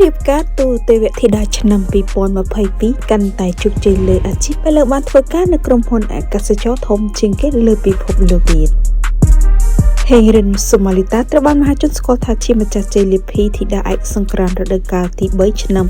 រៀបការទូទេវធីតាឆ្នាំ2022កាន់តែជោគជ័យលើអាជីពឥឡូវបានធ្វើការនៅក្រុមហ៊ុនអាកាសចរធំជាងគេលើពិភពលោកទៀតហេងរិនសុមាលីតាត្រូវបានមហាជនស្គាល់ថាជាម្ចាស់ជ័យលាភីធីតាឯកសង្ក្រាន្តរដូវកាលទី3ឆ្នាំ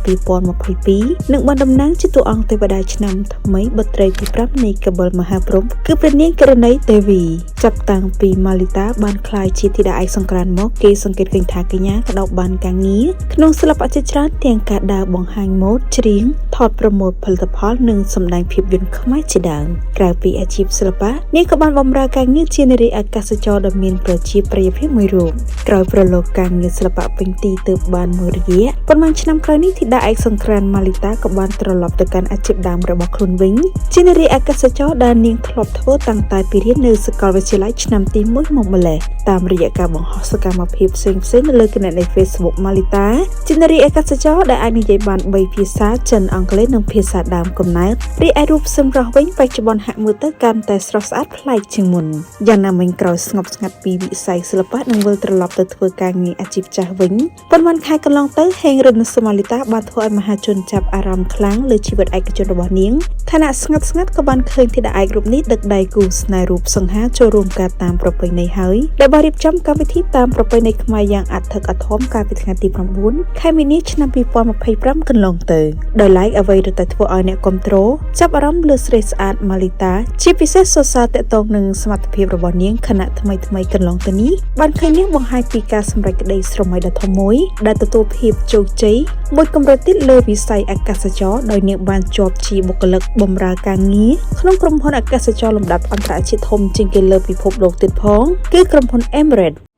2022និងបានតំណាងជាតួអង្គទេវតាឆ្នាំថ្មីបុត្រីទី5នៃកបិលមហាព្រហ្មគឺព្រះនាងករណីទេវីចាប់តាំងពីម៉ាលីតាបានក្លាយជាធីតាឯកសង្ក្រាន្តមកគេសង្កេតឃើញថាកញ្ញាក៏ដោបបានការងារក្នុងសិល្បៈជាច្រើនទាំងការដើរបង្ហាញម៉ូដច្រៀងថតប្រម៉ូទផលិតផលនិងសម្ដែងភាពយន្តខ្មែរជាដើមក្រៅពីអាជីពសិល្បៈនាងក៏បានបម្រើការងារជានារីអាកាសចរដ៏មានប្រជាប្រិយភាពមួយរូបក្រោយប្រឡូកការងារសិល្បៈពេញទីទើបបានមួយរយៈប៉ុន្មានឆ្នាំក្រោយនេះធីតាឯកសង្ក្រាន្តម៉ាលីតាក៏បានត្រឡប់ទៅកាន់អាជីពដើមរបស់ខ្លួនវិញជានារីអាកាសចរដែលនាងធ្លាប់ធ្វើតាំងតែពីរៀននៅសាកលវិទ្យាល័យឆ្នាំទី1មកម្លេះតាមរយៈការបង្ហោះសកម្មភាពផ្សេងៗនៅលើគណនី Facebook ម៉ាលីតាជានារីអាកាសចរដែលអាចនិយាយបាន3ភាសាចិនអង់គ្លេសនិងភាសាដើមកំណើតរីឯរូបសម្រស់វិញបច្ចុប្បន្នហាក់មើលទៅកាន់តែស្រស់ស្អាតប្លែកជាងមុនយ៉ាងណាមិញក្រោយស្ងប់ស្ងាត់ពីវិស័យសិល្បៈនិងវិលត្រឡប់ទៅធ្វើការងារអាជីពចាស់វិញប៉ុន្មានខែកន្លងទៅហេងរិនសុមាលីតាបានធ្វើឲ្យមហាជនចាប់អារម្មណ៍ខ្លាំងលើជីវិតឯកជនរបស់នាងខណៈស្ងាត់ស្ងាត់ក៏បានឃើញធីតាឯករូបនេះដឹកដៃគូស្នេហ៍រូបសង្ហាចូលរួមការតាមប្រពៃណីហើយដែលបានរៀបចំកម្មវិធីតាមប្រពៃណីខ្មែរយ៉ាងអធិកអធមកាលពីថ្ងៃទី9ខែមីនាឆ្នាំ2025កន្លងទៅដោយឡែកអ្វីរឹតតែធ្វើឲ្យអ្នកគ្រប់គ្រងចាប់អារម្មណ៍លើស្រីស្អាតម៉ាលីតាជាពិសេសសរសើរតកតងនឹងសមត្ថភាពរបស់នាងខណៈថ្មីថ្មីកន្លងទៅនេះបានឃើញនាងបង្ហាញពីការសម្រេចក្តីស្រមៃដ៏ធំមួយដែលទទួលភាពជោគជ័យមួយកម្រិតទៀតលើវិស័យអាកាសចរដោយនាងបានជាប់ជាបុគ្គលិកបម្រើការងារក្នុងក្រុមហ៊ុនអាកាសចរលំដាប់អន្តរជាតិធំជាងគេលើពិភពលោកទៀតផងគឺក្រុមហ៊ុន Emirates។